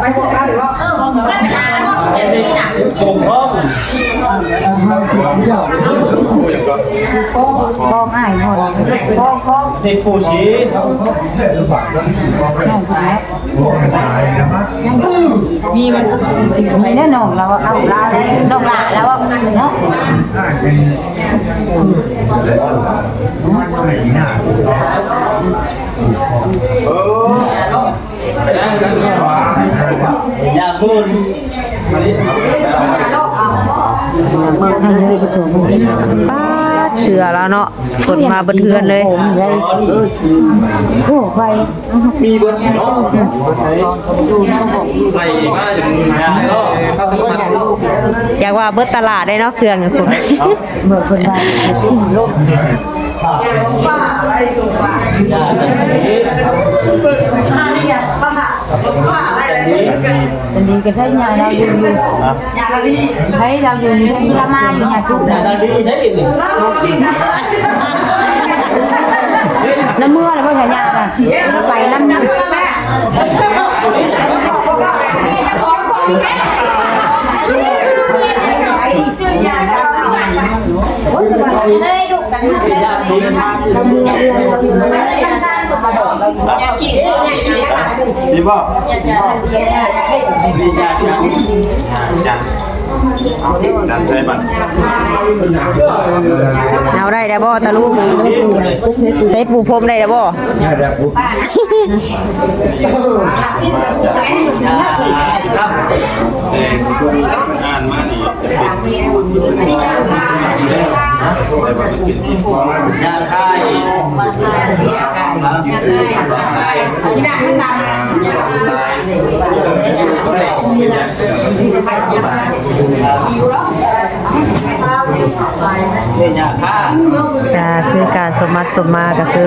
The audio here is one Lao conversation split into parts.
ໄປບອກເຂົາອີກເນາະ ເອີ ມັນເປັນຫາເນາະ ແບບນີ້ນະ ບອກອ້າຍເນາະ ບອກ ບອກ ເດັກຜູ້ສີ ນ້ອງຜູ້ໃດ ມີບໍ່ ມີແນ່ນ້ອງລາວ ເອົາລາວ ນ້ອງຫຼ້າລາວເນາະ ເອີ ຢ່າເບິ່ງ ປາດ ເຊື່ອລາວເນາະ ຄົນມາເບິດເຮືອນເລີຍ ໂອ້ ໄປ ມີເບິດເນາະ ໄປມາເນາະ ຢາກວ່າເບິດຕະຫຼາດໄດ໋ເນາະ ເຄື່ອງຢູ່ພຸ້ນ ເບິດເພິ່ນວ່າ ອັນນີ້ກໍໃຊ້ຍາລາວຢູ່ ໃຫ້ລາວຢູ່ໃຫ້ລາມາຢູ່ຍາຕູ ລະເມືອລະບໍ່ໃຊ້ຍາລະ ລະໄປນຳຢູ່ ຍາ ບໍ່? ເອົາໄດ້ແລ້ວບໍ່ຕາລຸງ? ໃສ່ປູພົມໄດ້ແລ້ວບໍ່? ກະຄືການສົມໝັດສົມມາ ກະຄື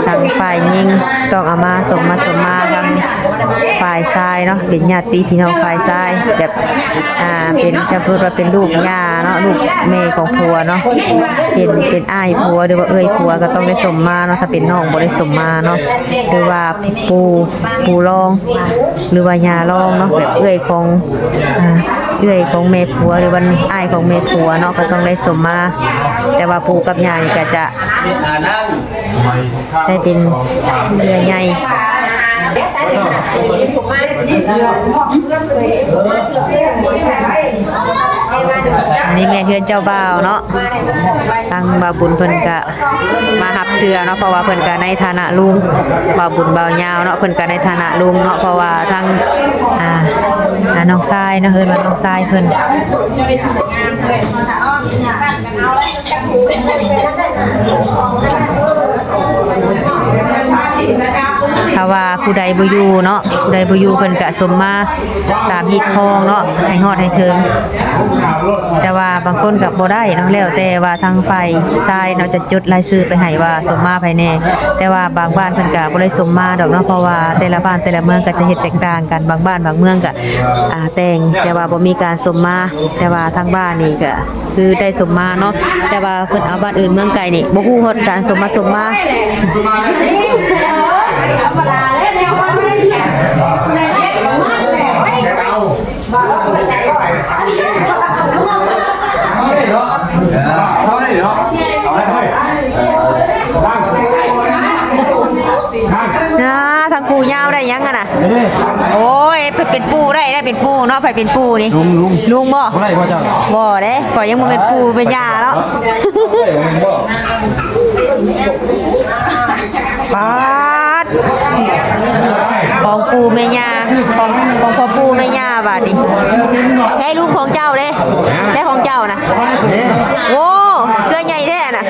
ທາງຝ່າຍຍິງຕ້ອງເອົາມາສົມໝັດສົມມາ ທາງຝ່າຍຊາຍເນາະ ເປັນຍາດຕິພີ່ນ້ອງຝ່າຍຊາຍ ແບບ ອ່າ ເປັນ ສົມມຸດວ່າເປັນລູກຍ່າເນາະ ລູກແມ່ຂອງຜົວເນາະ ເປັນ ເປັນອ້າຍຜົວ ຫຼືວ່າເອື້ອຍຜົວ ກະຕ້ອງໄດ້ສົມມາເນາະ ຖ້າເປັນນ້ອງບໍ່ໄດ້ສົມມາເນາະ ຫຼືວ່າ ປູ່ ປູ່ລອງ ຫຼືວ່າຍ່າລອງເນາະ ແບບເອື້ອຍຂອງ ອ່າ ເອື້ອຍຂອງແມ່ຜົວ ຫຼືວ່າອ້າຍຂອງແມ່ຜົວເນາະ ກະຕ້ອງໄດ້ສົມມາ ແຕ່ວ່າປູ່ກັບຍ່ານີ້ກະຈະ ໃຊ້ເປັນເຊື້ອໃຫຍ່ ອັນນີ້ແມ່ນເຮືອນເຈົ້າບ່າວເນາະ ທາງບ່າວບຸນເພິ່ນກະ ມາຮັບເຊື້ອເນາະ ເພາະວ່າເພິ່ນກະໃນຖານະລຸງ ບ່າວບຸນບ່າວຍາວເນາະ ເພິ່ນກະໃນຖານະລຸງເນາະ ເພາະວ່າທາງ ອ່າ ອ່າ ນ້ອງຊາຍເນາະ ເອີ້ນວ່ານ້ອງຊາຍເພິ່ນ ຖ້າວ່າຜູ້ໃດບໍ່ຢູ່ເນາະ ຜູ້ໃດບໍ່ຢູ່ເພິ່ນກະສົມມາ ຕາມຮີດຄອງເນາະ ໃຫ້ຮອດໃຫ້ເຖິງ ແຕ່ວ່າບາງຄົນກະບໍ່ໄດ້ເນາະ ແລ້ວແຕ່ວ່າທາງຝ່າຍຊາຍເນາະ ຈະຈົດລາຍຊື່ໄປໃຫ້ວ່າສົມມາໃຜແດ່ ແຕ່ວ່າບາງບ້ານເພິ່ນກະບໍ່ໄດ້ສົມມາດອກເນາະ ເພາະວ່າແຕ່ລະບ້ານແຕ່ລະເມືອງກະຈະເຮັດແຕກຕ່າງກັນ ບາງບ້ານບາງເມືອງກະ ອ່າ ແຕ່ງ ແຕ່ວ່າບໍ່ມີການສົມມາ ແຕ່ວ່າທາງບ້ານນີ້ກະ ຄືໄດ້ສົມມາເນາະ ແຕ່ວ່າເພິ່ນເອົາບ້ານອື່ນເມືອງໄກນີ້ ບໍ່ຮູ້ຮອດການສົມມາສົມມາ ອ່າ ທາງປູ່ຍາວໄດ້ຫຍັງຫັ້ນນະ? ໂອ້ຍ ເພິ່ນເປັນປູ່ໄດ້ ໄດ້ເປັນປູ່ເນາະ ໃຜເປັນປູ່ນີ້? ລຸງ ລຸງ ລຸງບໍ່? ບໍ່ໄດ້ ພໍ່ເຈົ້າ ບໍ່ເດ້ ຂ້ອຍຍັງບໍ່ແມ່ນປູ່ແມ່ນຍ່າເນາະ ເອີ ແມ່ນບໍ່? ປາດ ຂອງປູ່ແມ່ຍ່າ ຂອງ ຂອງພໍ່ປູ່ແມ່ຍ່າບາດນີ້ ໃຊ້ລຸງຂອງເຈົ້າເດ້ ແຕ່ຂອງເຈົ້ານະ ໂອ້ ເກືອໃຫຍ່ແທ້ນະ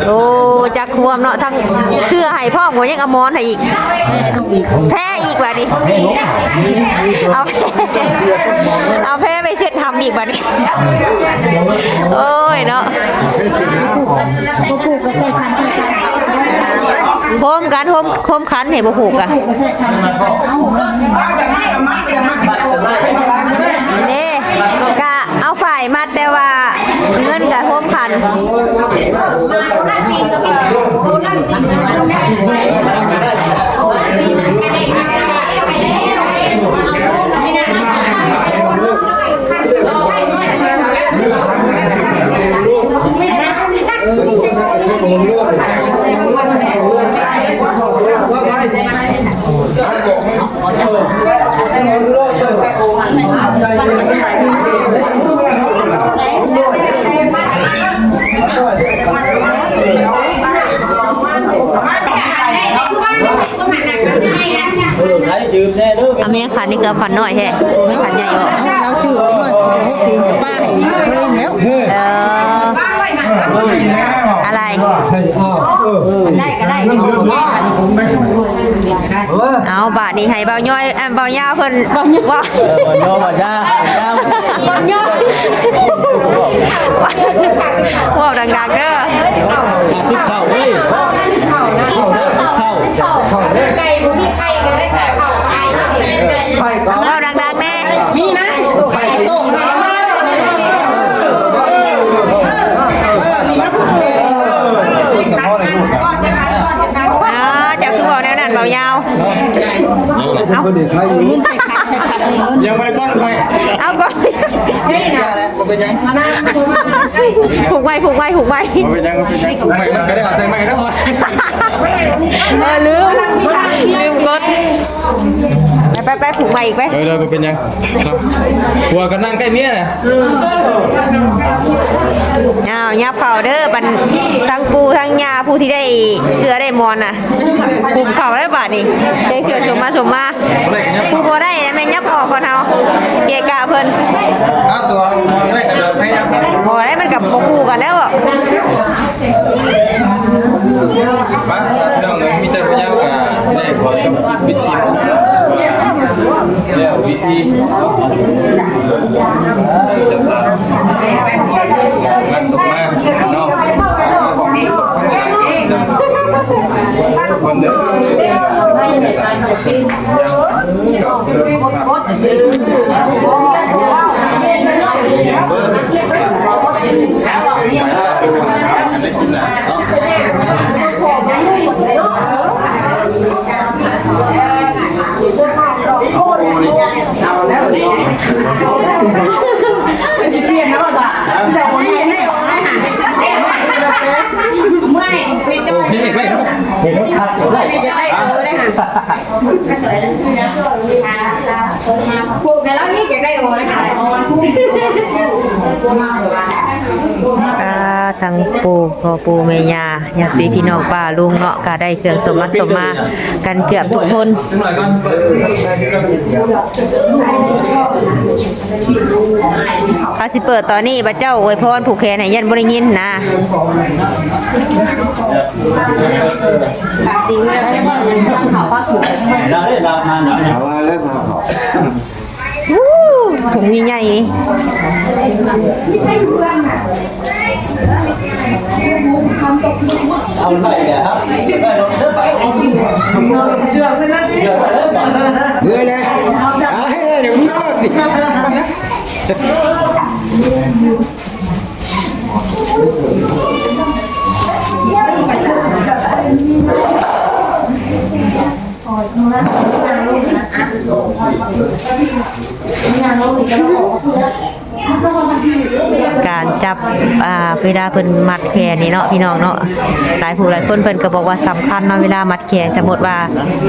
ໂອ້ ຈັກຄວາມເນາະ ທັງເສື້ອໃຫ້ພ້ອມ ຍັງເອົາໝອນໃຫ້ອີກ ແພອີກບາດນີ້ ເອົາ ເອົາແພໄປເຊັດ ທຳອີກບັດນີ້ ໂອ້ຍເນາະ ໂຮມກັນ ໂຮມ ໂຮມຂັນໃຫ້ບໍ່ຜູກກະ ເດ້ ກະເອົາຝ້າຍມັດ ແຕ່ວ່າເງິນກະໂຮມຂັນ. ເອົາແມ່ຂັນນີ້ຄືເອົາຂັນນ້ອຍແທ້ ບໍ່ແມ່ນຂັນໃຫຍ່ບໍ? ເອົາຈື່ນ້ອຍ ຫົກຕີນກັບປ້າໃຫ້ເພິ່ນແລ້ວ ເອີ ອະໄລ ໄດ້ກໍໄດ້ ເອົາບາດນີ້ໃຫ້ບ່າວຍ້ອຍ ເອີ ບ່າວຍາວເພິ່ນເວົ້າ ເອີ ບ່າວຍ້ອຍ ບ່າວຍາວ ບ່າວຍ້ອຍ ເວົ້າດັງໆເດີ ຕິບເຂົ້າເວີຍ ຕິບເຂົ້າ ໄກ່ບໍ່ມີໄຂ່ກໍໄດ້ໃສ່ເຂົ້າໄຂ່ ເວົ້າດັງໆແດ່ ມີນະ ໄຂ່ຕົ້ມ ອ້າວ ເຈົ້າຄືເວົ້າແນວນັ້ນ ບ່າວຍາວ ເອົາ ຍັງບໍ່ໄດ້ຕ້ອນຂ້ອຍ ເອົາກ່ອນ ຜູກໄວ້ ຜູກໄວ້ ຜູກໄວ້ ບໍ່ເປັນຫຍັງ ບໍ່ເປັນຫຍັງ ໄມ້ມັນກໍໄດ້ເອົາໃສ່ໄມ້ແລ້ວ ເອີ ລືມ ລືມກົດ ໄປໆໆ ຜູກໃໝ່ອີກໄປ. ເອີ ບໍ່ເປັນຫຍັງ ຜົວກໍນັ່ງໃກ້ເມຍນະ. ອ້າວ ຫຍັບເຂົ້າເດີ ບັດທັງປູ່ທັງຍ່າ ຜູ້ທີ່ໄດ້ເສື້ອໄດ້ໝອນນະ ຄຸມເຂົ້າແລ້ວບາດນີ້ ໄດ້ເຄື່ອງສົມມາສົມມາ. ຜູ້ບໍ່ໄດ້ນະແມ່ນຫຍັບອອກກ່ອນເຮົາ ເກະກະເພິ່ນ. ເອົາຕົວ ບໍ່ໄດ້ ມັນກໍບໍ່ຄູ່ກັນແລ້ວ. ໄປ ພີ່ນ້ອງເອີຍ ມີແຕ່ຜູ້ຍາວກະຊິໄດ້ຂໍຊົມຄລິບປິດຄລິບ ແລ້ວພິທີ ເຈົ້າສາວ ງານສົບມາເນາະ ຄົນເດີ. ອ່າ ທັງປູ່ ພໍ່ປູ່ແມ່ຍ່າ ຍາດຕິພີ່ນ້ອງປ້າລຸງເນາະ ກະໄດ້ເຄື່ອງສົມມາສົມມາກັນເກືອບທຸກຄົນ. ເຂົາຊິເປີດຕອນນີ້ ບາດເຈົ້າອວຍພອນຜູກແຂນໃຫ້ ຢ້ານບໍ່ໄດ້ຍິນນະ. ເອົາແລ້ວ ເອົາ ອູ້ ຖົງໃຫຍ່ໆ ເອົາໄປເລີຍ ເມື່ອຍແລ້ວ ເອົາໃຫ້ເລີຍ ເມື່ອຍໂລດນີ້. ການຈັບ ອ່າ ເວລາເພິ່ນມັດແຂນນີ້ເນາະ ພີ່ນ້ອງເນາະ ຫຼາຍຜູ້ຫຼາຍຄົນເພິ່ນກໍບອກວ່າສຳຄັນເນາະ ເວລາມັດແຂນ. ສົມມຸດວ່າ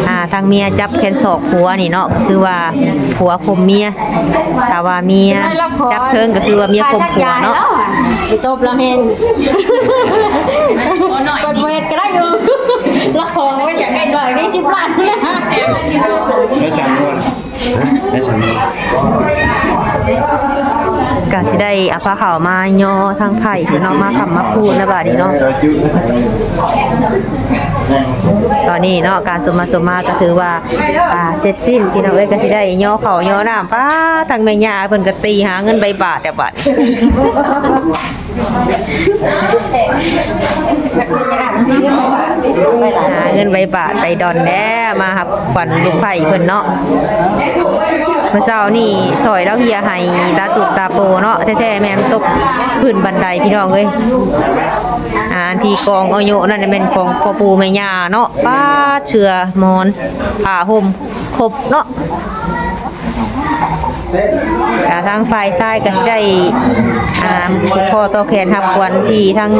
ອ່າ ທາງເມຍຈັບແຂນສອກຜົວນີ້ເນາະ ຄືວ່າຜົວຂົ່ມເມຍ. ຖ້າວ່າເມຍຈັບເທິງກໍຄືວ່າເມຍຂົ່ມຜົວເນາະ. ໄປຕົບລາວແຮງ ເປີດເວດກໍໄດ້ຢູ່ ລາວຂໍໄວ້ຢາກໄດ້ໜ້ອຍນີ້ສິບລ້ານພຸ້ນນະ ໄດ້ສາມງວດ ໄດ້ສາມງວດ. ກະຊິໄດ້ເອົາພາເຂົ້າມາຍໍທາງໄພ້ເນາະ ມາຄ້ຳມາຄູນແລ້ວບາດນີ້ເນາະ. ຕອນນີ້ເນາະ ການສົມມາສົມມາກໍຖືວ່າ ອ່າ ເສັດສິ້ນ ພີ່ນ້ອງເອີຍ. ກໍຊິໄດ້ຍໍເຂົ້າຍໍນ້ຳ ປ້າ ທາງແມ່ຍ່າເພິ່ນກໍຕີຫາເງິນໃບບາດແລ້ວບາດນີ້ ຫາເງິນໃບບາດໃບດອນແດ່ ມາຮັບຂວັນລູກໃພ້ເພິ່ນເນາະ. ມື້ເຊົ້ານີ້ຊ່ອຍລາວເຮ່ຍໃຫ້ຕາຕຸບຕາໂປເນາະ ແທ້ໆແມ່ນຕົກພື້ນບັນໄດ ພີ່ນ້ອງເອີຍ. ອ່າ ອັນທີ່ກອງອາຍຸນັ້ນແມ່ນຂອງພໍ່ປູ່ແມ່ຍ່າເນາະ. ປາດ ເສື່ອໝອນຜ້າຫົ່ມຄົບເນາະ. ກະທາງຝ່າຍຊາຍກະຊິໄດ້ ອ່າ ຜູກຄໍຕໍ່ແຂນຮັບຂວັນທີ່ທາງ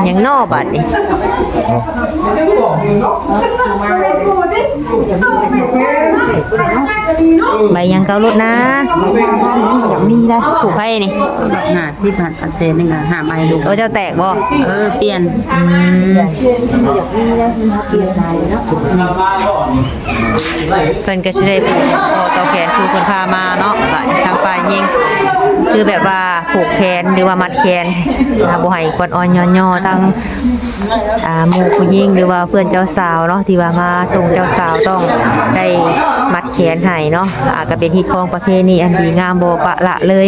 ຫຍັງນໍບາດນີ້ ໃບຫຍັງເກົ່າໂລດນາ. ມີໄດ໋ ຜູ້ໃຜນີ້ ຫ້າສິບ ຫ້າແສນໜຶ່ງ ຫ້າໃບລູກ. ໂອ ເຈົ້າແຕກບໍ່? ເອີ ປ່ຽນ. ອືມ ເພິ່ນກໍຊິໄດ້ຜູກຄໍຕໍ່ແຂນຜູ້ເພິ່ນພາມາເນາະ. ບາດທາງຝ່າຍຍິງ ຄືແບບວ່າຜູກແຂນ ຫຼືວ່າມັດແຂນ ບໍ່ໃຫ້ຂວັນອ່ອນຍ້ອນຍໍ ທາງ ອ່າ ໝູ່ຜູ້ຍິງ ຫຼືວ່າເພື່ອນເຈົ້າສາວເນາະ ທີ່ວ່າມາສົ່ງເຈົ້າສາວ ຕ້ອງໄດ້ມັດແຂນໃຫ້ເນາະ. ອ່າ ກໍເປັນຮີດຄອງປະເພນີອັນດີງາມ ບໍ່ປະລະເລີຍ.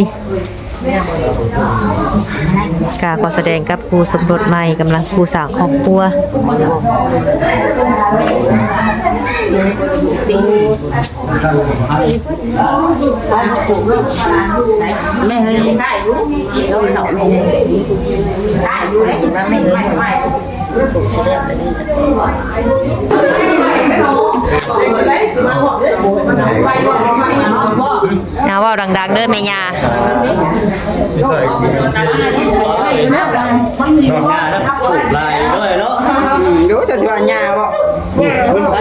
ກະຂໍສະແດງກັບຄູ່ສົມລົດໃໝ່ ກຳລັງຄູ່ສ້າງຄອບຄົວ. ແມ່ເອີຍ ເອົາ ດັງໆເດີແມ່ຍ່າ. ຫຍ້ານະ ປູກຫຼາຍເດີເນາະ. ອືມ ເດີ ເຈົ້າຊິວ່າຫຍ້າບໍ່?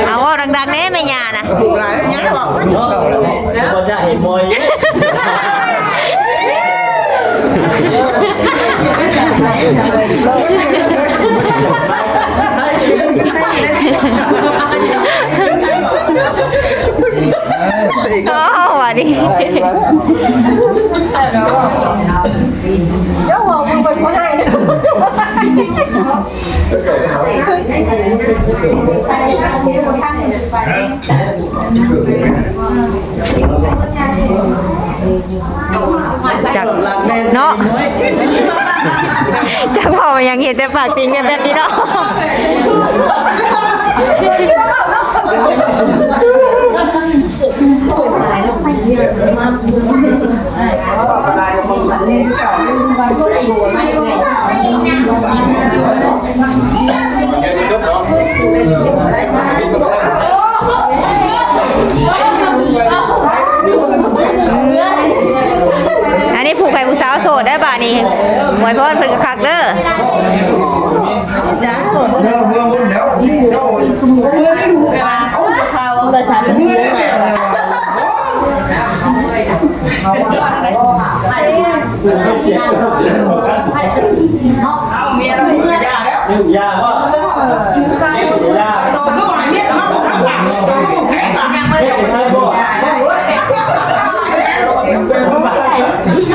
ເອົາ ເວົ້າດັງໆແດ່ແມ່ຍ່ານະ. ປູກຫຼາຍແລ້ວຫຍ້າບໍ່? ເນາະ ບໍ່ຈະເຫັນບໍ່ຢູ່. ໂອ້ ວ່າດີ. ຈັກເນາະ ຈັກເວົ້າຫຍັງ ເຫັນແຕ່ປາກຕິງແບບໆນີ້ເນາະ. ອັນນີ້ຜູ້ໃຜຜູ້ສາວໂສດໄດ້ບາດນີ້ ອວຍພອນເພິ່ນຄັກໆເດີ.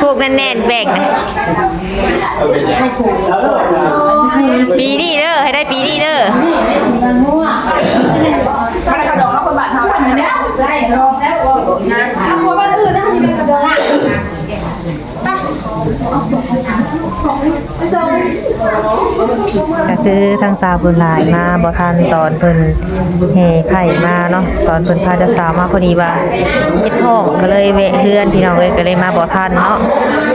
ຜູກແໜ້ນໆ ແບ່ງນະ. ປີນີ້ເດີ ໃຫ້ໄດ້ປີນີ້ເດີ. ກະຄືທາງສາວບຸນຫຼາຍມາບໍ່ທັນຕອນເພິ່ນແຫ່ໄພ້ມາເນາະ, ຕອນເພິ່ນພາເຈົ້າສາວມາພໍດີວ່າເຈັບທ້ອງ ກະເລີຍແວະເຮືອນພີ່ນ້ອງເອີຍ, ກະເລີຍມາບໍ່ທັນເນາະ.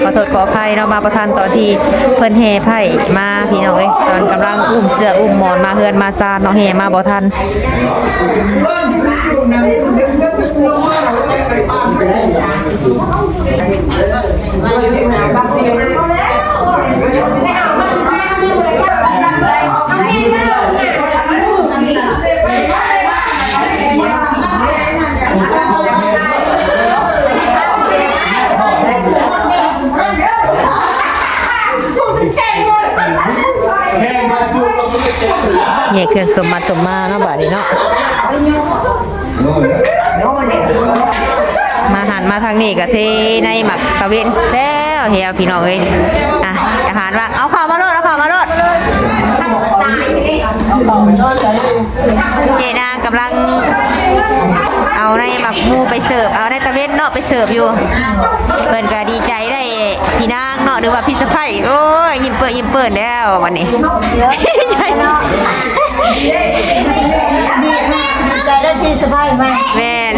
ຂໍໂທດຂໍອະໄພເນາະ ມາບໍ່ທັນຕອນທີ່ເພິ່ນແຫ່ໄພ້ມາພີ່ນ້ອງເອີຍ, ຕອນກຳລັງອຸ້ມເສື່ອອຸ້ມໝອນມາເຮືອນມາຊານເນາະ, ແຫ່ມາບໍ່ທັນ. ແຍກເຄື່ອງສົມມັດສົມມາເນາະ ບາດນີ້ເນາະ. ມາຫັນມາທາງນີ້ກະເທໃນໝາກຕາເວັນແລ້ວແຮວພີ່ນ້ອງເອີຍ. ອ່ະ ອາຫານວ່າ ເອົາເຂົ້າມາໂລດ ເອົາເຂົ້າມາໂລດ. ເຈນາງກຳລັງເອົາໃນໝາກໝູ່ໄປເສີບ ເອົາໃນຕາເວັນເນາະໄປເສີບຢູ່. ເພິ່ນກະດີໃຈໄດ້ພີ່ນາງເນາະ ຫຼືວ່າພີ່ສະໃພ້. ໂອ້ຍ ຍິ້ມເປີ້ຍຍິ້ມເປີ້ຍແລ້ວບັດນີ້. ດີໃຈໄດ້ພີ່ສະໃພ້ໃໝ່. ແມ່ນ.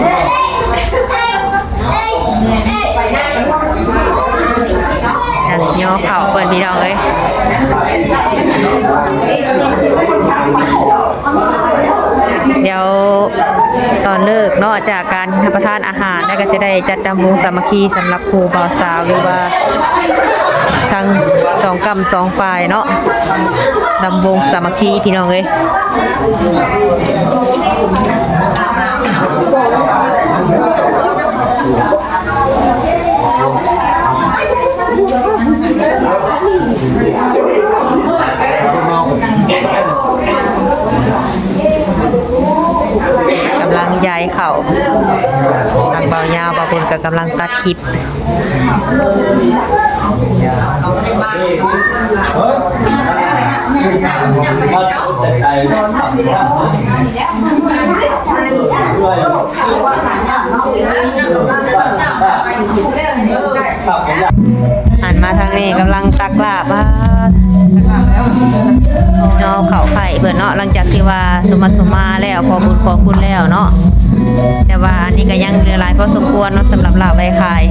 ຍໍເຂົ້າເພິ່ນພີ່ນ້ອງເອີຍ. ດຽວຕອນເລີກເນາະ ຈາກການຮັບປະທານອາຫານ ແລ້ວກະຈະໄດ້ຈັດດຳວົງສາມັກຄີສຳລັບຄູ່ບ່າວສາວ ຫຼືວ່າທັງສອງກ້ຳສອງຝ່າຍເນາະ. ດຳວົງສາມັກຄີພີ່ນ້ອງເອີຍ. ກຳລັງຢາຍເຂົ້າ ທາງບ່າວຍາວບ່າວບຸນກະກຳລັງຕັດຄລິບ. ຫັນມາທາງນີ້ກຳລັງຕັກລາບ ອ່າ ຍໍເຂົ້າໄຂ່ເພິ່ນເນາະ, ຫຼັງຈາກທີ່ວ່າສົມມາສົມມາແລ້ວ ຂໍບຸນຂໍຄຸນແລ້ວເນາະ, ແຕ່ວ່າອັນນີ້ກະຍັງເຫຼືອຫຼາຍພໍສົມຄວນເນາະ ສຳລັບລາບໄວ້ຂາຍ.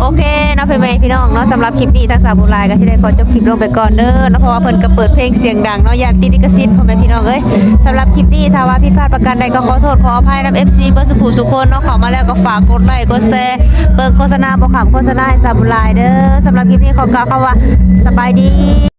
ໂອເຄເນາະ ພໍ່ແມ່ພີ່ນ້ອງເນາະ, ສຳລັບຄລິບນີ້ທາງສາວບຸນຫຼາຍກໍຊິໄດ້ຂໍຈົບຄລິບລົງໄປກ່ອນເດີເນາະ, ເພາະວ່າເພິ່ນກໍເປີດເພງສຽງດັງເນາະ ຢ້ານຕິດລິຂະສິດ ພໍ່ແມ່ພີ່ນ້ອງເອີຍ. ສຳລັບຄລິບນີ້ ຖ້າວ່າຜິດພາດປະການໃດກໍຂໍໂທດຂໍອະໄພນຳ ເອັຟຊີ ເບິດສູ່ຜູ້ສູ່ຄົນເນາະ, ເຂົ້າມາແລ້ວກໍຝາກກົດໄລກ໌ ກົດແຊ ເບິ່ງໂຄສະນາບໍ່ຂ້າມໂຄສະນາໃຫ້ສາວບຸນຫຼາຍເດີ. ສຳລັບຄລິບນີ້ຂໍກ່າວຄຳວ່າ ສະບາຍດີ.